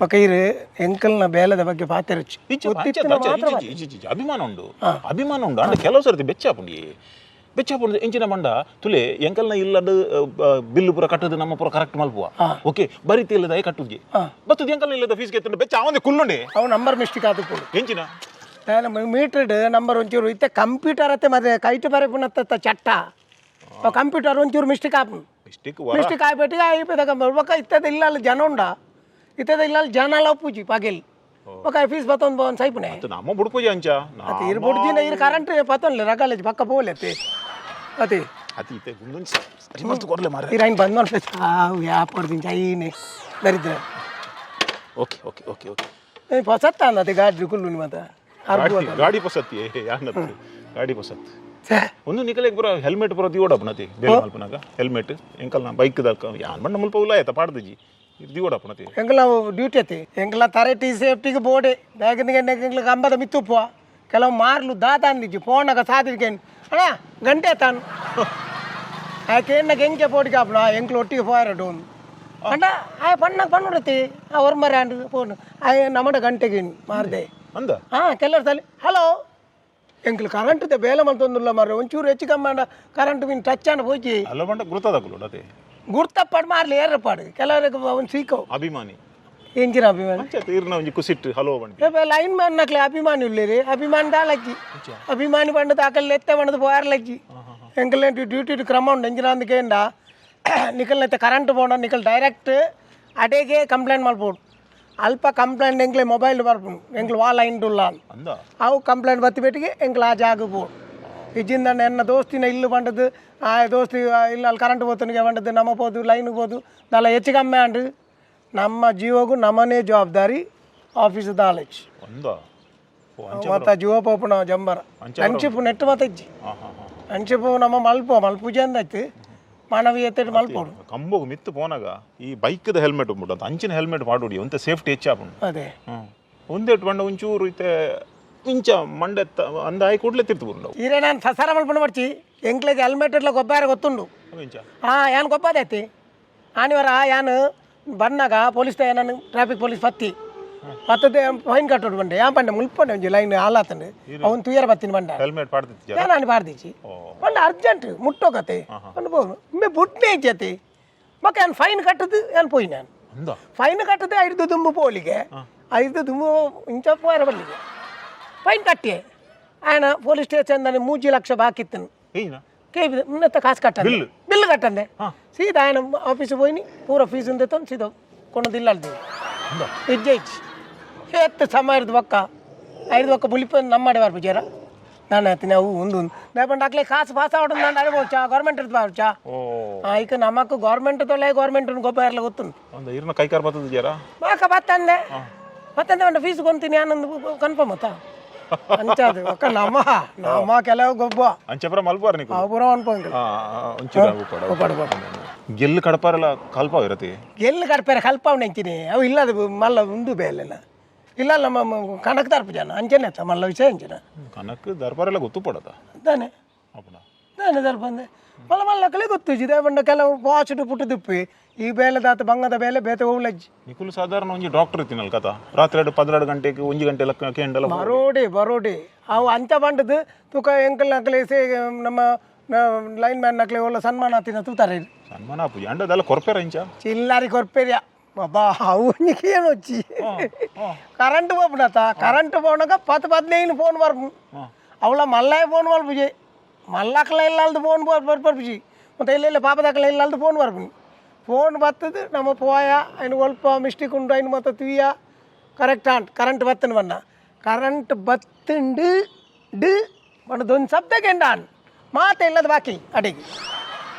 ಬೊಕ ಇರು ಎಂಕಲ್ನ ಬೇಲದ ಬಗ್ಗೆ ಪಾತೆರೊಚ್ಚಿ ಇಜ್ಜಿ, ಗೊತ್ತಿತ್ತಿನ ಅಂಚೆ, ಮಾತ್ರ ಇಜ್ಜಿ, ಇಜ್ಜಿ, ಇಜ್ಜಿ, ಅಭಿಮಾನ ಉಂಡು, ಅಭಿಮಾನ ಉಂಡು. ಅಂಡ ಕೆಲವು ಸರ್ತಿ ಬೆಚ್ಚ ಆಪುಂಡು. ಬೆಚ್ಚ ಆಪುಂಡು ಎಂಚಿನ ಪಂಡ, ತುಲೆ ಎಂಕಲ್ನ ಇಲ್ಲದ ಬಿಲ್ ಪೂರ ಕಟ್ಟದು ನಮ್ಮ ಪೂರ ಕರೆಕ್ಟ್ ಮಲ್ಪುವ. ಓಕೆ, ಬರಿತಿ ಇಲ್ಲದ ಕಟ್ಟುಜಿ ಬತ್ತದ. ಎಂಕಲ್ನ ಇಲ್ಲದ ಫೀಸ್ ಕೆತ್ತುಂಡು, ಬೆಚ್ಚ ಅವಂದೆ ಕುಲ್ಲುಂಡೆ. ಅವು ನಂಬರ್ ಮಿಸ್ಟೇಕ್ ಆದುಪ್ಪುಂಡು. ಎಂಚಿನ? ಮೀಟರ್ಡ್ ನಂಬರ್ ಒಂಚೂರು ಇತ್ತೆ ಕಂಪ್ಯೂಟರ್ ಅತ್ತೆ, ಮತ್ತೆ ಕೈಟ್ ಬರೆಪುನತ್ತ ಚಟ್ಟ ಕಂಪ್ಯೂಟರ್ ಒಂಚೂರು ಮಿಸ್ಟೇಕ್ ಆಪುಂಡು. ಮಿಸ್ಟೇಕ್. ಮಿಸ್ಟೇಕ್ ಆಯ್ಪೆಟ್ಟಿಗೆ ಆಯ್ಪೆದಾಗ ಬೊಕ ಇತ್ತದ ಇಲ್ಲ ಜನ ಉಂಡ, ಇತ್ತದ ಇಲ್ಲ ಜನ ಪೂಜಿ ಪಗೆಲ್ ಬೊಕ ಫೀಸ್ ಬತ್ತೊಂದು ಬೋನ್ ಸೈಪುನೆ. ನಮ್ಮ ಬುಡ್ಪುಜಿ ಅಂಚ. ಅತ್ತೆ, ಇರು ಬುಡ್ದಿನ ಇರು ಕರೆಂಟ್ ಪತ್ತೊನ್ಲೆ ರಗಾಲೇಜ್ ಪಕ್ಕ ಪೋಲೆ ಅತ್ತೆ ಅತ್ತೆ. ಅತಿ ಇತ್ತೆ ಉಂದೊಂಜಿ ಸರಿ ಮಲ್ತ್ ಕೊರ್ಲೆ ಮಾರ್ರೆ. ಇರು ಐನ್ ಬಂದ್ ಮಲ್ಪೆ. ವ್ಯಾಪಾರ ಐನೆ ದರಿದ್ರ. Okay okay okay okay. ಪೊಸತ್ತ ಅಂದತೆ ಗಾಡಿ ಕುಲ್ಲು ಮಾತ. ಗಾಡಿ ಗಾಡಿ ಪೊಸತ್ತಿ ಯಾನತ್ತು ಗಾಡಿ ಪೊಸತ್. ಒಂದು ನಿಕಲೆಗ್ ಪೂರ ಹೆಲ್ಮೆಟ್ ಪೂರ ದಿವೋಡಪ್ಪನತಿ ಬೇಲೆ ಮಲ್ಪನಾಗ ಹೆಲ್ಮೆಟ್. ಎಂಕಲ್ನ ಬೈಕ್ ದಕ್ಕ ಯಾನ್ ಬಣ್ಣ ಮುಲ್ಪ ಉಲ್ಲ ಆಯ್ತಾ ಪಾಡ್ದಿಜಿ ದಿವೋಡಪ್ಪನತಿ. ಎಂಕಲ ಡ್ಯೂಟಿ ಅತ್ತೆ, ಎಂಕಲ ತರೆಟಿ ಸೇಫ್ಟಿಗೆ ಬೋಡೆ ಬ್ಯಾಗಿನ ಎಂಕ್ಲ ಕಂಬದ ಮಿತ್ತುಪ್ಪುವ. ಕೆಲವು ಮಾರ್ಲು ದಾತ ಅಂದಿಜ್ಜಿ ಫೋನಾಗ ಸಾದಿಗೆ ಅಣ್ಣ ಗಂಟೆ ತಾನು ಆಕೆ ಎಂಕೆ ಪೋಡಿಗೆ ಆಪುನ. ಎಂಕ್ಲ ಒಟ್ಟಿಗೆ ಪೋಯರ ಡೋನ್ ಅಂಡ ಆಯ್ ಪಣ್ಣಾಗ ಪಣ್ಣುಡತಿ ಆ ಒರ್ಮರೆ ಅಂಡ್ ಫೋನ್ ಆಯ್ ನಮ್ಮಡ ಗಂಟೆಗೆ ಮಾರ್ದೆ. ಅಂದ. ಹಾಂ, ಕೆಲವರು ಸಲ ಹಲೋ, ಎಂಕ್ಲು ಕರೆಂಟ್ ಬೇಲೆ ಮಲ್ತೊಂದುಲ್ಲ ಮಾರ್ರೆ, ಒಂಚೂರು ಹೆಚ್ಚು ಕಮ್ಮಿ ಕರೆಂಟ್ ಮೀನ್ ಟಚ್ ಆಂಡ ಪೋಜಿ. ಅಲ್ಲ ಬಂಡ ಗುರ್ತದಕುಲು ಅದೇ. ಗುರ್ತಪ್ಪಾಡು ಮಾರ್ಲಿ ಏರಪ್ಪಾಡು ಕೆಲವರಿಗೆ ಒಂದು ಸೀಕವು. ಅಭಿಮಾನಿ. ಎಂಚಿನ ಅಭಿಮಾನಿ? ಅಂಚ ತೀರ್ನ ಒಂಜಿ ಕುಸಿಟ್ಟು ಹಲೋ ಬಂಡಿ. ಲೈನ್ ಮ್ಯಾನ್ ನಕ್ಲೆ ಅಭಿಮಾನಿ ಉಲ್ಲೇರಿ, ಅಭಿಮಾನಿ ದಾಲಜ್ಜಿ. ಅಭಿಮಾನಿ ಬಂಡದ ಅಕಲ್ ಎತ್ತೆ ಬಂಡದ ಪೋಯಾರ್ಲಜ್ಜಿ. ಎಂಕಲ್ ಡ್ಯೂಟಿ ಕ್ರಮ ಉಂಡು. ಎಂಚಿನ ಅಂದಕೇಂಡ ನಿಕಲ್ ಎತ್ತೆ ಕರೆಂಟ್ ಪೋಂಡ ನಿಕಲ್ ಡೈರೆಕ್ಟ್ ಅಡೇಗೆ ಕಂಪ್ಲೇಂಟ್ ಮಲ್ಪೊಡು. ಅಲ್ಪ ಕಂಪ್ಲೇಂಟ್ ಎಂಕ್ಲೆ ಮೊಬೈಲ್ ಬರ್ಪುಂಡು, ಎಂಕ್ಲು ವಾ ಲೈನ್ ಉಲ್ಲ. ಅಂದ. ಅವು ಕಂಪ್ಲೇಂಟ್ ಬತ್ತಿ ಪೆಟ್ಟಿಗೆ ಎಂಕ್ಲು ಆ ಜಾಗ ಪೋಡು. ಇಜ್ಜಿಂದ ಎನ್ನ ದೋಸ್ತಿನ ಇಲ್ಲು ಬಂಡದು, ಆ ದೋಸ್ತಿ ಇಲ್ಲ ಅಲ್ಲಿ ಕರೆಂಟ್ ಪೋತನಿಗೆ ಬಂಡದು ನಮ್ಮ ಪೋದು ಲೈನ್ ಪೋದು ದಾಲ ಹೆಚ್ಚು ಕಮ್ಮಿ ಆಂಡ್ ನಮ್ಮ ಜೀವಗೂ ನಮ್ಮನೇ ಜವಾಬ್ದಾರಿ ಆಫೀಸ್ ದಾಲೇಜ್. ಅಂದ, ಓ ಅಂಚ. ಮತ್ತ ಜೀವ ಪೋಪುನ ಜಂಬರ. ಅಂಚ. ಫ್ರೆಂಡ್ಶಿಪ್ ನೆಟ್ ಮತ್ತ ಇಜ್ಜಿ. ಹಾ ಹಾ ಹಾ ಫ್ರೆಂಡ್ಶಿಪ್ ನಮ್ಮ ಮಲ್ಪು ಮಲ್ಪುಜಿ ಅಂದಾಯ್ತು, ಮಾನವೀಯತೆ ಮಲ್ಪೋಡು. ಕಂಬೋಗು ಮಿತ್ತು ಪೋನಾಗ ಈ ಬೈಕ್ದ ಹೆಲ್ಮೆಟ್ ಉಂಟು ಅಂತ ಅಂಚಿನ ಹೆಲ್ಮೆಟ್ ಪಾಡುಡಿ ಒಂತೆ ಸೇಫ್ಟಿ ಹೆಚ್ಚಾಪುಂಡು. ಅದೇ. ಹ್ಮ್, ಒಂದೇಟ್ ಬಂಡ ಒಂಚೂರು ಇತ್ತೆ ಇಂಚ ಮಂಡೆ ಅಂದ ಆಯ್ ಕೂಡ್ಲೆ ತಿರ್ತು ಬುಂಡವು. ಈರೆ ನಾನು ಸಸಾರ ಮಲ್ಪುಂಡು ಬರ್ಚಿ, ಎಂಕ್ಲೆಗ್ ಹೆಲ್ಮೆಟ್ ಇಟ್ಲ ಗೊಬ್ಬರ ಗೊತ್ತುಂಡು. ಇಂಚ. ಹಾಂ, ಯಾನ್ ಗೊಬ್ಬಾದೈತಿ. ಆನಿವಾರ ಯಾನ್ ಬನ್ನಾಗ ಪೊಲೀಸ್ ನಾನು ಟ್ರಾಫಿಕ್ ಪೊಲೀಸ್ ಪತ್ತಿ ಪತ್ತದೆ ಫೈನ್ ಕಟ್ಟೋಡು ಬಂಡೆ. ಯಾನ್ ಪಂಡೆ ಮುಲ್ಪಂಡೆ ಒಂಜಿ ಲೈನ್ ಆಲಾತಂಡು ಅವನು ತುಯರ ಬತ್ತಿನ ಬಂಡ. ಹೆಲ್ಮೆಟ್ ಪಾಡ್ದಿತ್ತು. ಯಾನ್ ಆನಿ ಪಾಡ್ದಿಚ್ಚಿ ಪಂಡ ಅರ್ಜೆಂಟ್ ಮುಟ್ಟೋಕತೆ ಪಂಡ ಪೋನು ಇಂಬೆ ಬುಟ್ನೆ ಇಜ್ಜತಿ. ಬೊಕ ಯಾನ್ ಫೈನ್ ಕಟ್ಟದು ಯಾನ್ ಪೋಯಿ ನಾನು. ಅಂದ. ಫೈನ್ ಕಟ್ಟದೆ ಐದು ದುಂಬು ಪೋಲಿಗೆ, ಐದು ದುಂಬು ಇಂಚ ಪೋಯರ ಬಲ್ಲಿಗೆ ಫೈನ್ ಕಟ್ಟಿ ಆಯನ ಪೊಲೀಸ್ ಸ್ಟೇಷನ್ 3 ಲಕ್ಷ ಬಾಕಿ ಇತ್ತನು. ಏನ? ಕೆ ಮುನ್ನತ್ತ ಕಾಸು ಕಟ್ಟಂದೆ. ಬಿಲ್? ಬಿಲ್ ಕಟ್ಟಂದೆ. ಸೀದಾ ఆయన ಆಫೀಸ್ పోయి ಪೂರ ಫೀಸ್ ఉంది, ಸೀದಾ ಕೊನದಿಲ್ಲ. ಅಂದ. ಇಜ್ಜೆ ಇಜ್ಜಿ ಎತ್ತು ಸಮ ಇರ್ದು ಬೊಕ್ಕ ಐದು ಬೊಕ್ಕ ಬುಲಿಪ ನಮ್ಮಡೆ ಬರ್ಪುಜಾರ. ನಾನು ಹೇಳ್ತೀನಿ ಅವು ಒಂದು ಒಂದು ಲೇಪಂಡ ಅಕ್ಲೆ ಕಾಸು ಪಾಸ್ ಆವడం ನಾನು ಅನುಭವಿಚಾ ಗೌರ್ಮೆಂಟ್ ಇರ್ದು ಬಾರ್ಚಾ. ಓ. ಈಗ ನಮಕ್ ಗೌರ್ಮೆಂಟ್ ತೊಲೆ ಗೌರ್ಮೆಂಟ್ ಗೊಬ್ಬರ ಎಲ್ಲ ಗೊತ್ತುಂಟು. ಅಂದ, ಇರ್ನ ಕೈಕಾರ್ ಬರ್ತದ ಜರ. ಮಾಕ ಬತ್ತಂದೆ ಬತ್ತಂದೆ ಒಂದು ಫೀಸ್ ಕೊಂತೀನಿ ಆನಂದ್ ಕನ್ಫರ್ಮ್ ಆತಾ ಅಂಚಾದು ಒಕ್ಕ ನಮ್ಮ ನಮ್ಮ ಕೆಲವು ಗೊಬ್ಬ. ಅಂಚಪುರ ಮಲ್ಪಾರ ನಿಕು. ಅವು ಪೂರ ಅನ್ಪಂಗಿಲ್ಲ. ಒಂಚೂರು ಉಪ್ಪಾಡ. ಉಪ್ಪಾಡು, ಉಪ್ಪಾಡು. ಗೆಲ್ಲು ಕಡಪಾರೆಲ್ಲ ಕಲ್ಪಾವ ಇರತಿ. ಎಲ್ಲಿ ಕಡ್ಪೇರೆ ಕಲ್ಪಾವಣೆ ಅಂಚಿನಿ ಅವು ಇಲ್ಲ, ಅದು ಮಲ್ಲ ಉಂದು ಬೇಲೆಲ್ಲ ಇಲ್ಲ. ನಮ್ಮ ಕಣಕ್ ತರ್ಪು ಜನ ಅಂಚನೆ ಅತ್ತ ಮಲ್ಲ ವಿಷಯ ಅಂಚಿನ. ಕನಕ್ ದರ್ಬಾರೆಲ್ಲ ಗೊತ್ತು ಪಡದ. ತಾನೆ. ಅಪ್ಪಣ. ತಾನೆ ದರ್ಪಂದೆ ಮಲ್ಲ ಮಲ್ಲ ಕಲೆ ಗೊತ್ತು ಇದೇ ಬಂಡ ಕೆಲವು ವಾಚ್ ಪುಟ್ಟು ದಿಪ್ಪಿ ಈ ಬೇಲೆ ದಾತ ಬಂಗದ ಬೇಲೆ ಬೇತೆ ಹೋಗ್ಲಜ್ಜಿ. ನಿಕುಲು ಸಾಧಾರಣ ಒಂಜಿ ಡಾಕ್ಟರ್ ಇತ್ತಿನಲ್ ಕಥ, ರಾತ್ರಿ ಎರಡು 12 ಗಂಟೆಗೆ 1 ಗಂಟೆ ಲಕ್ಕ ಕೇಂಡಲ. ಬರೋಡಿ ಬರೋಡಿ ಅವು ಅಂಚ ಬಂಡದು ತುಕ ಎಂಕಲ್ ನಕಲೆ ಸೇ ನಮ್ಮ ಲೈನ್ ಮ್ಯಾನ್ ನಕಲೆ ಒಳ್ಳೆ ಸನ್ಮಾನ ಆತಿನ ತೂತಾರೆ. ಸನ್ಮಾನ ಪೂಜೆ ಅಂಡ ಅದೆಲ್ಲ ಕೊರ್ಪೇರ ಇಂಚ. ಚಿಲ್ಲಾರಿ ಕೊರ್ಪೇರಿಯ ಬಾಬಾ. ಅವು ಏನು వచ్చి ಕರೆಂಟ್ పోపునత ಕರೆಂಟ್ పోనక 10 15 ಫೋನ್ ಬರ್ಪು. ಅವಳ ಮಲ್ಲಾಯ ಫೋನ್ ಬರ್ಪುಜಿ, ಮಲ್ಲಕ್ಕಲ ಇಲ್ಲಲ್ದು ಫೋನ್ ಬರ್ಪುಜಿ. ಮತ್ತು ಇಲ್ಲ ಇಲ್ಲ ಪಾಪದಕ್ಕಲ ಇಲ್ಲಲ್ದು ಫೋನ್ ಬರ್ಪು. ಫೋನ್ ಬತ್ತದು ನಮ್ಮ ಪೋಯ ಐನು ಒಲ್ಪ ಮಿಸ್ಟೇಕ್ ಉಂಡು ಐನು ಮತ್ತು ತುಯ್ಯ correct and current ಬತ್ತನ ಬಣ್ಣ ಕರೆಂಟ್ ಬತ್ತುಂಡು ಡು ಬಣ್ಣದೊಂದು ಶಬ್ದಕ್ಕೆ ಎಂಡಾನ್ ಮಾತೆ ಇಲ್ಲದ ಬಾಕಿ ಅಡಿಗೆ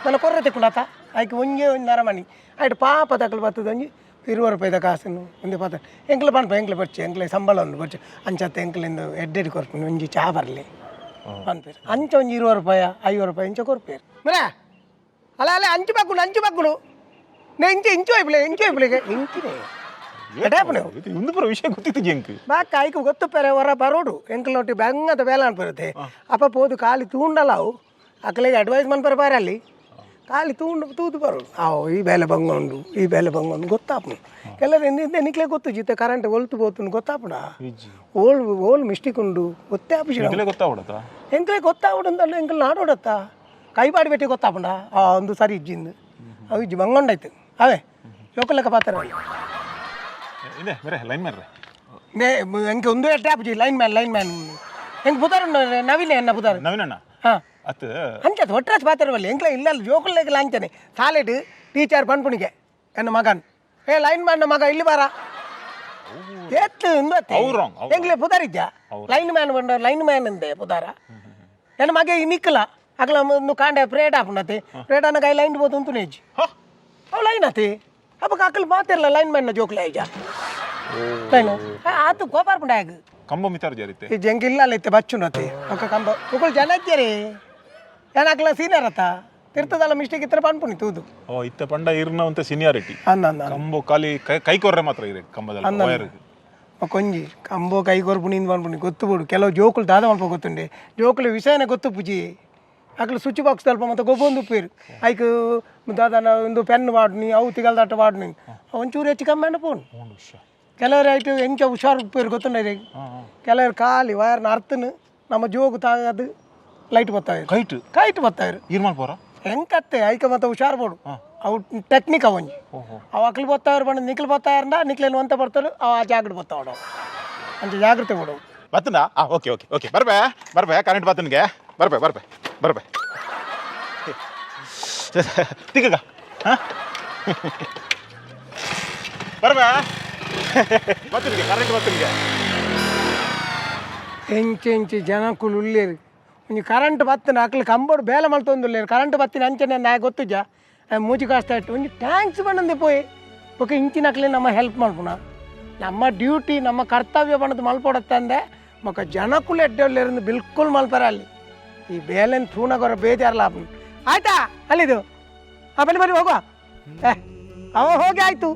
ನನ್ನ ಕೊರ್ರೆ ತಿಕ್ಕೊಂಡಾತ ಆಯ್ಕೆ ಒಂಜೇ ಒಂದು ಅರಮನೆ ಆಯ್ತು. ಪಾಪ ತಕಲು ಬತ್ತದ ಒಂಜಿ 20 ರೂಪಾಯಿದ ಕಾಸನ್ನು ಒಂದು ಪಾತ ಎಂಕ್ಲ ಪನ್ಪ ಎಂಕ್ಲ ಬರ್ಚಿ ಎಂಕ್ಲೆ ಸಂಬಳ ಒಂದು ಬರ್ಚಿ ಅಂಚತ್ತ ಎಂಕ್ಲಿಂದ ಎಡ್ಡೆಡ್ ಕೊರ್ಪುನಿ ಒಂಜಿ ಚಾ ಬರಲಿ ಪನ್ಪೇರು. ಅಂಚ ಒಂಜಿ 20 ರೂಪಾಯಿ 50 ರೂಪಾಯಿ ಇಂಚ ಕೊರ್ಪೇರು ಮರ. ಅಲ್ಲ ಅಲ್ಲ, ಅಂಚು ಬಗ್ಗುಡು ಅಂಚು ಬಗ್ಗುಡು ನೇ ಇಂಚ ಇಂಚು ಒಯ್ಪಲೆ ಇಂಚು ಒಯ್ಪಲೆ ಇಂಚಿನೇ ಎಡಾಪುನೆ. ಇದು ಪೂರ ವಿಷಯ ಗೊತ್ತಿತ್ತು ಜಂಕ್. ಬಾಕ ಐಕು ಗೊತ್ತು ಪೆರೆ ಹೊರ ಬರೋಡು ಎಂಕ್ಲೊಟ್ಟಿ ಬಂಗದ ಬೇಲೆ ಅನ್ಪಿರುತ್ತೆ. ಅಪ್ಪ ಪೋದು ಖಾಲಿ ತೂಂಡಲ ಅವು ಅಕ್ಲೆಗೆ ಅಡ್ವೈಸ್ ಮನ್ಪರ ಬಾರಲ್ಲಿ ಖಾಲಿ ತೂಂಡು ತೂದು ಬರೋದು. ಆವು ಈ ಬೇಲೆ ಬಂಗ ಉಂಡು, ಈ ಬೇಲೆ ಬಂಗ ಉಂಡು ಗೊತ್ತಾಪುಂಡು. ಕೆಲವರು ನಿಕ್ಲೆ ಗೊತ್ತು ಜಿತ್ತೆ ಕರೆಂಟ್ ಒಲ್ತು ಪೋತುಂಡು ಗೊತ್ತಾಪುಂಡ? ಓಲ್ ಓಲ್ ಮಿಸ್ಟೇಕ್ ಉಂಡು ಗೊತ್ತೇ ಆಪುಜಿ. ಎಂಕಲೇ ಗೊತ್ತಾವಡತ? ಎಂಕ್ಲೆ ಗೊತ್ತಾವಡು ಅಂತಂದ್ರೆ ಎಂಕಲ್ ನಾಡೋಡತ್ತ ಕೈಪಾಡಿ ಬೆಟ್ಟಿ ಗೊತ್ತಾಪುಂಡ? ಆ ಒಂದು ಸರಿ ಇಜ್ಜಿಂದು ಅವು ಇಜ್ಜಿ ಬಂಗೊಂಡಾಯ್ತು. ಅವೇ ಜೋಕುಲೆಕ್ಕ ಪಾತ್ರ. ಇದೆ ಬೇರೆ ಲೈನ್ ಮ್ಯಾನ್. ನೇ ಎಂಕೆ ಒಂದು ಎಟ್ಟೆ ಆಪುಜಿ. ಲೈನ್ ಮ್ಯಾನ್, ಲೈನ್ ಮ್ಯಾನ್ ಎಂಕ್ ಪುದಾರ್ ಉಂಡು, ನವೀನ್ ಎನ್ನ ಪುದಾರ್. ನವೀನಣ್ಣ. ಹಾಂ. ಅತ್. ಅಂಚೆ ಒಟ್ರಾಜ್ ಪಾತ್ರ ಬಲ್ಲಿ ಎಂಕ್ಲ ಇಲ್ಲ ಜೋಕುಲೆಗ್ ಲಾಂಚನೆ ಸಾಲೆಡ್ ಟೀಚರ್ ಪನ್ಪುಣಿಗೆ ಎನ್ನ ಮಗನ್, ಏ ಲೈನ್ ಮ್ಯಾನ್ ಮಗ ಇಲ್ಲಿ ಬಾರ ಏತ್ ಇಂದು. ಅವ್ರು wrong, ಅವ್ರು. ಎಂಕ್ಲೆ ಪುದಾರ್ ಇಜ್ಜ ಲೈನ್ ಮ್ಯಾನ್ ಬಂಡ, ಲೈನ್ ಮ್ಯಾನ್ ಅಂದೆ ಪುದಾರ. ಎನ್ನ ಮಗ ಈ ನಿಕ್ಕಲ ಅಗಲ ಒಂದು ಕಾಂಡೆ ಪ್ರೇಟ್ ಆಪುಂಡತೆ, ಪ್ರೇಟ್ ಅನ್ನ ಕೈ ಲೈನ್ ಬೋದು ಉಂಟು ನೇಜಿ. ಅವು ಲೈನ್ ಆತಿ ಅಪ್ಪಗ ಅಕಲ್ ಮಾತಿರಲ್ಲ. ಲೈನ್ ಮ್ಯಾನ್ ಜೋಕ್ಲೆ ಐಜ ಲೈನ್ ಆತು ಕೋಪಾರ್ಪುಂಡ ಆಗ. ಕಂಬ ಮಿತಾರ್ ಜಾರಿತೆ. ಈ ಜಂಗ್ ಇಲ್ಲ ಅಲ್ಲ ಇತ್ತೆ ಬಚ್ಚುನತಿ ಅಕ್ಕ ಕಂಬ ಉಕುಲ್ ಜನ ಇದ್ದೀರಿ ಏನಾಕ್ಲ ಸೀನಿಯರ್ ಅತ್ತ ತಿರ್ತದಲ್ಲ ಮಿಸ್ಟೇಕ್ ಇತ್ರ ಪನ್ಪುನಿ ತೂದು. ಓ ಇತ್ತ ಪಂಡ ಇರ್ನ ಅಂತ ಸೀನಿಯಾರಿಟಿ. ಅಂದ ಅಂದ. ಕಂಬ ಖಾಲಿ ಕೈ ಕೈ ಕೊರ್ರೆ ಮಾತ್ರ ಇದೆ ಕಂಬದಲ್ಲಿ ವೈರ್. ಒಂಜಿ ಕಂಬೋ ಕೈ ಕೊರ್ಪುನಿ ಇಂದ್ ಪನ್ಪುನಿ ಗೊತ್ತು ಬೋಡು. ಕೆಲವು ಜೋಕುಲು ದಾದ ಮಲ್ಪ ಗೊತ್ತುಂಡೆ, ಜೋಕುಲು ವಿಷಯನೇ ಗೊತ್ತು ಪುಜಿ. ಅಕ್ಲು ಸ್ವಿಚ್ ಬಾಕ್ಸ್ ತಲ್ಪ ಮತ್ತೆ ಗೊಬ್ಬೊಂದು ಉಪ್ಪೇರು ಐಕ್ ದಾದನ ಒಂದು ಪೆನ್ ವಾಡ್ನಿ, ಅವು ತಿಗಲ್ದಾಟ ವಾಡ್ನಿ, ಒಂಚೂರು ಹೆಚ್ಚು ಕಮ್ಮಿ ಪೋನು. ಕೆಲವರು ಐಟು ಎಂಚ ಹುಷಾರು ಉಪ್ಪೇರು ಗೊತ್ತುಂಡೆ. ಕೆಲವರು ಖಾಲಿ ವೈರ್ನ ಅರ್ತನು ನಮ್ಮ ಜೋಗು ತಾಗದು ಲೈಟ್ ಬತ್ತಾಯಿರು. ಕೈಟ್. ಕೈಟ್ ಬತ್ತಾಯಿರು. ಇರ್ಮಾಲ್ ಪೋರ. ಹೆಂಕತ್ತೆ ಐಕ ಮತ್ತೆ ಹುಷಾರು ಬೋಡು. ಅವು ಟೆಕ್ನಿಕ್ ಅವಂಜಿ. ಅವು ಅಕ್ಲು ಬತ್ತಾರು ಬಂದು ನಿಕ್ಲು ಬತ್ತಾರಂಡ ನಿಕ್ಲೇನು ಅಂತ ಬರ್ತಾರೆ, ಅವ ಆ ಜಾಗೃತಿ ಬತ್ತಾವಡು ಅಂಚ ಜಾಗ್ರತೆ ಬಿಡು. ಬತ್ತನಾ? ಆ ಓಕೆ ಓಕೆ ಓಕೆ, ಬರ್ಬೆ ಬರ್ಬೆ, ಕರೆಂಟ್ ಬತ್ತನ್ಗೆ ಬರ್ಬೆ ಬರ್ಬೆ ಬರ್ಬೆ. ತಿಕ್ಕಗ ಬರ್ಬೆ, ಬತ್ತನ್ಗೆ ಕರೆಂಟ್ ಬತ್ತನ್ಗೆ. ಎಂಚೆ ಎಂಚೆ ಜನಕ್ಕುಲು ಉಳ್ಳೇರು. ಒಂಜಿ ಕರೆಂಟ್ ಬತ್ತನ ಅಕ್ಲು ಕಂಬೋಡು ಬೇಲೆ ಮಲ್ತೊಂದುಲ್ಲೇರು. ಕರೆಂಟ್ ಬತ್ತಿನ ಅಂಚನೆ ನಾಯ ಗೊತ್ತುಜ ಮೂಜಿ ಕಾಸ್ತ ಇಟ್ಟು ಒಂಜಿ thanks ಬಂದಂದೆ ಪೋಯೆ. ಬೊಕ ಇಂಚಿನ ಅಕ್ಲೆ ನಮ್ಮ ಹೆಲ್ಪ್ ಮಲ್ಪುನ ನಮ್ಮ ಡ್ಯೂಟಿ, ನಮ್ಮ ಕರ್ತವ್ಯ ಬಣ್ಣದ ಮಲ್ಪೊಡತ್ತಂದೆ. ಬೊಕ ಜನಕ್ಕುಲು ಎಡ್ಡೆ ಬಿಲ್ಕುಲ್ ಮಲ್ಪರ ಅಲ್ಲಿ ಈ ಬೇಲೆನ್ ತೂನಗೊರ ಬೇಜಾರ್ಲ ಆಯ್ತಾ ಅಲ್ಲಿದು. ಆ ಬನ್ನಿ ಬನ್ನಿ ಹೋಗುವ. ಏ ಅವ ಹೋಗಿ ಆಯ್ತು.